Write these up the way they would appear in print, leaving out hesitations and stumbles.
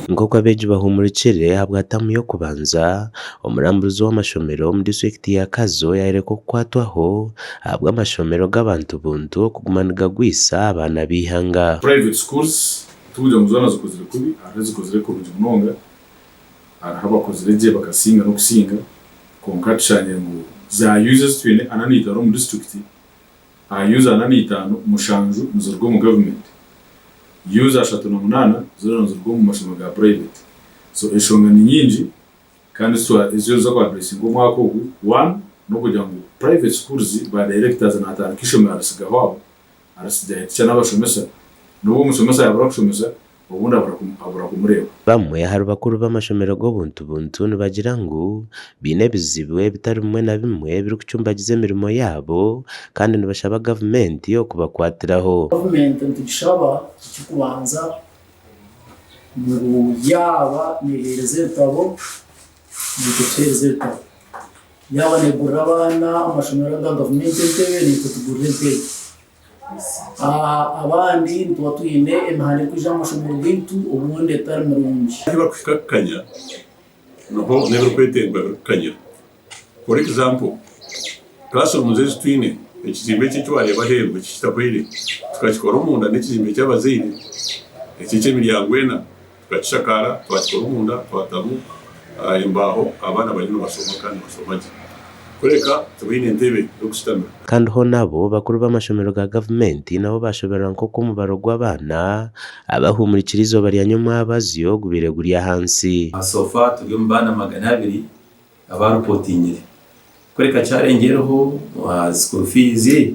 Nk'oku abeegi bahuumurikire ahabwa taamu y'okubanza, omurambuzi w'amashomero omu disiturikiti ya Kazo yayoreka okukwatwaho ahabw'amashomero g'abantu buntu okuguma nigagwisa abaana b'eihanga. Private schools tikugira ngu zoona zikozire kubi, hariho ezikozire kurungi munonga, hariho abakozire gye bakasinga n'okusinga kwonka tushangire ngu za use ezi twine 45 omu disiturikiti, aha use 45, mushanju niziruga omu gavumenti, use 38 zoona niziruga omu mashomero ga private. So enshonga ni nyingi kandi ezi orikuza ku addressinga omwaka ogu, one n'okugira ngu private schools ba directors natandika eishomero arisigaho aho, arisigira teacher n'abashomesa, n'obu omushomesa yabura kushomesa obundi abura kumureeba. Bamwe ahari bakuru b'amashomero g'obuntu buntu nibagira ngu baine ebizibu ebitari bimwe na bimwe ebirikucumbagiza emirimo yaabo kandi nibashaba gavumenti okubakwatiraho. Gavumenti nitugishaba ekirikubanza ngu yaaba neeheereza ebitabo naitwe etuheereze ebitabo, yaaba neegurira abaana amashomero aga gavumenti entebe naitwe etugurire entebe. Abandi nituba twine emihanda erikwija omu mashomero gaitu obundi etari mirungi. Ahu barikuhika kukanya niho n'ebirikwetengwa birikukanyira. For example, classrooms ezi twine, ekizimbe eki eki wareeba aheeru eki kitahweire tukakikora omunda n'ekizimbe ky'abazaire eki eky'emiryango ena tukakishakaara twakikora omunda twatamu embaaho abaana bariyo nibashoma kandi nibashoma gye kureka tibaine ntebe y'okushutamira. Kandi hoona abo bakuru b'amashomero ga gavumenti nabo baashoberwa nk'oku omubaro gw'abaana abahuumurikire eizooba rya nyomwabazyo gubaire guri ahansi. So far turi omu baana 200 abarupotingire kureka kyarengyereho school fees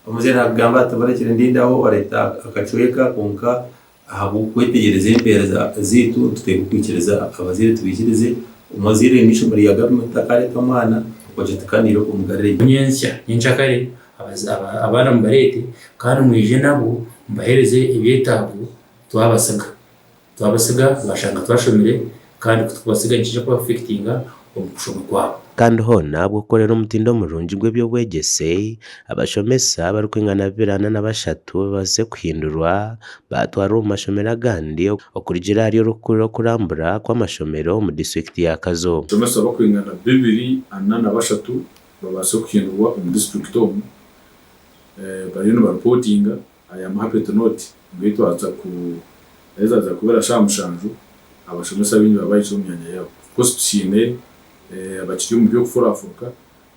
omuzaire nakugamba ati barekire ndindaho bareeta akacweka kwonka ahabw'okwetegyereza embeera zaitu nituteekwa kwikiriza abazaire tubaikirize omuzaire oine eishomero rya gavumenti akareeta omwana okwo tukaaniire okumugarura. Nyentsya, nyenkyakare abaana mubareete kandi mwije nabo mubaheereze ebyetaago twabasiga. Twabasiga baashanga twashomire kandi ku turikubasiga nikiija kuba affectinga omu kushoma kwabo. Kandi hoona ahabw'okukorera omutindo murungi gw'eby'obwegyese, abashomesa abarikwingana 243 babaasize kuhindurwa baatwarwa omu mashomero agandi okurugiirira ahari orikukurira okurambura kw'amashomero omu disiturikiti ya Kazo. Abashomesa barikwingana 243 babaasize kuhindurwa omu disiturikiti omu bariyo nibarupotinga. I am happy to note ngu ei twaza ku ei zaaza kubera shaaha mushanju, abashomesa baingi baba bahikire omu myanya yaabo. Of course tukiine abakiri omu by'okufurafuruka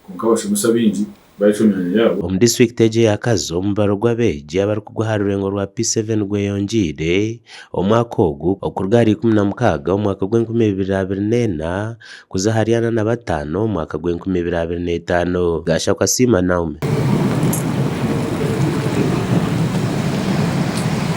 kwonka abashomesa baingi bahikire omu myanya yaabo. Omu disiturikiti egi eya Kazo, omubaro gw'abeegi abarikugwa aha rurengo rwa P7 gweyongyeire omwaka ogu okuruga ahari 16 omu mwaka gw'enkumi ibiri abiri n'ena kuza ahari 45 omu mwaka gw'enkumi ibiri abiri n'etaano. Gashakwa Siima Naomi.